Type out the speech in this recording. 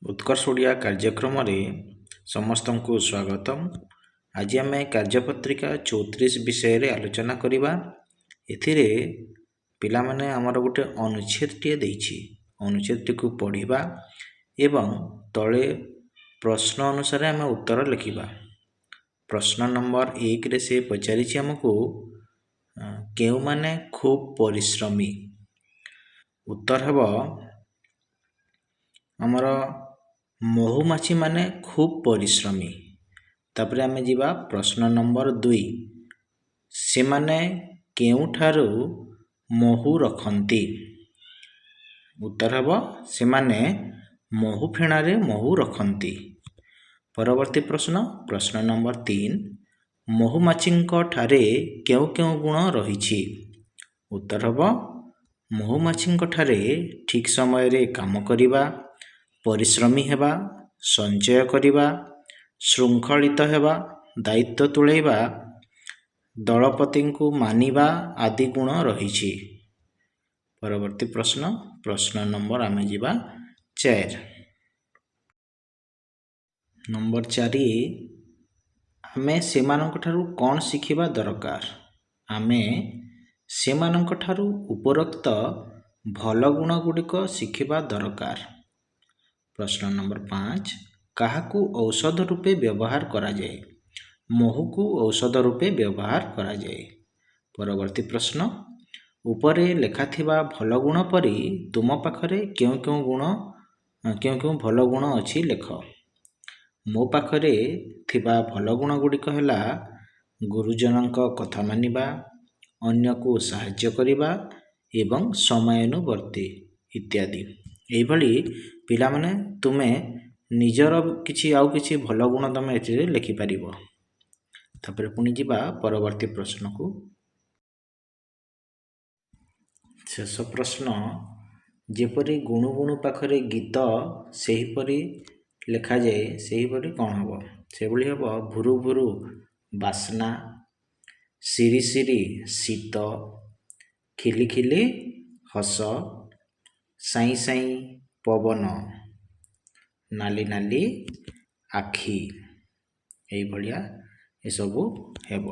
ଉତ୍କର୍ଷ ଓଡ଼ିଆ କାର୍ଯ୍ୟକ୍ରମରେ ସମସ୍ତଙ୍କୁ ସ୍ୱାଗତମ। ଆଜି ଆମେ କାର୍ଯ୍ୟପତ୍ରିକା 34 ବିଷୟରେ ଆଲୋଚନା କରିବା। ଏଥିରେ ପିଲାମାନେ ଆମର ଗୋଟେ ଅନୁଚ୍ଛେଦଟିଏ ଦେଇଛି। ଅନୁଚ୍ଛେଦଟିକୁ ପଢ଼ିବା ଏବଂ ତଳେ ପ୍ରଶ୍ନ ଅନୁସାରେ ଆମେ ଉତ୍ତର ଲେଖିବା। ପ୍ରଶ୍ନ ନମ୍ବର 1ରେ ସେ ପଚାରିଛି ଆମକୁ, କେଉଁମାନେ ଖୁବ୍ ପରିଶ୍ରମୀ? ଉତ୍ତର ହେବ ଆମର ମହୁମାଛିମାନେ ଖୁବ୍ ପରିଶ୍ରମୀ। ତାପରେ ଆମେ ଯିବା ପ୍ରଶ୍ନ ନମ୍ବର 2, ସେମାନେ କେଉଁଠାରୁ ମହୁ ରଖନ୍ତି? ଉତ୍ତର ହେବ ସେମାନେ ମହୁ ଫେଣାରେ ମହୁ ରଖନ୍ତି। ପରବର୍ତ୍ତୀ ପ୍ରଶ୍ନ, ପ୍ରଶ୍ନ ନମ୍ବର 3, ମହୁମାଛିଙ୍କ ଠାରେ କେଉଁ କେଉଁ ଗୁଣ ରହିଛି? ଉତ୍ତର ହେବ ମହୁମାଛିଙ୍କ ଠାରେ ଠିକ୍ ସମୟରେ କାମ କରିବା, ପରିଶ୍ରମୀ ହେବା, ସଞ୍ଚୟ କରିବା, ଶୃଙ୍ଖଳିତ ହେବା, ଦାୟିତ୍ୱ ତୁଲେଇବା, ଦଳପତିଙ୍କୁ ମାନିବା ଆଦି ଗୁଣ ରହିଛି। ପରବର୍ତ୍ତୀ ପ୍ରଶ୍ନ, ପ୍ରଶ୍ନ ନମ୍ବର ଆମେ ଯିବା 4। ନମ୍ବର 4, ଆମେ ସେମାନଙ୍କଠାରୁ କ'ଣ ଶିଖିବା ଦରକାର? ଆମେ ସେମାନଙ୍କଠାରୁ ଉପରୋକ୍ତ ଭଲ ଗୁଣ ଗୁଡ଼ିକ ଶିଖିବା ଦରକାର। ପ୍ରଶ୍ନ ନମ୍ବର 5, କାହାକୁ ଔଷଧ ରୂପେ ବ୍ୟବହାର କରାଯାଏ? ମହୁକୁ ଔଷଧ ରୂପେ ବ୍ୟବହାର କରାଯାଏ। ପରବର୍ତ୍ତୀ ପ୍ରଶ୍ନ, ଉପରେ ଲେଖାଥିବା ଭଲ ଗୁଣ ପରି ତୁମ ପାଖରେ କେଉଁ କେଉଁ ଗୁଣ, କେଉଁ କେଉଁ ଭଲ ଗୁଣ ଅଛି ଲେଖ। ମୋ ପାଖରେ ଥିବା ଭଲ ଗୁଣ ଗୁଡ଼ିକ ହେଲା ଗୁରୁଜନଙ୍କ କଥା ମାନିବା, ଅନ୍ୟକୁ ସାହାଯ୍ୟ କରିବା ଏବଂ ସମୟାନୁବର୍ତ୍ତୀ ଇତ୍ୟାଦି। ଏଇଭଳି ପିଲାମାନେ ତୁମେ ନିଜର କିଛି ଆଉ କିଛି ଭଲ ଗୁଣ ତୁମେ ଏଥିରେ ଲେଖିପାରିବ। ତାପରେ ପୁଣି ଯିବା ପରବର୍ତ୍ତୀ ପ୍ରଶ୍ନକୁ। ଶେଷ ପ୍ରଶ୍ନ, ଯେପରି ଗୁଣୁ ଗୁଣୁ ପାଖରେ ଗୀତ ସେହିପରି ଲେଖାଯାଏ, ସେହିପରି କ'ଣ ହେବ? ସେଭଳି ହେବ ଭୁରୁ ଭୁରୁ ବାସ୍ନା, ସିରି ସିରି ଶୀତ, ଖିଲି ଖିଲି ହସ, ସାଇଁ ସାଇଁ ପବନ, ନାଲି ନାଲି ଆଖି, ଏଇଭଳିଆ ଏସବୁ ହେବ।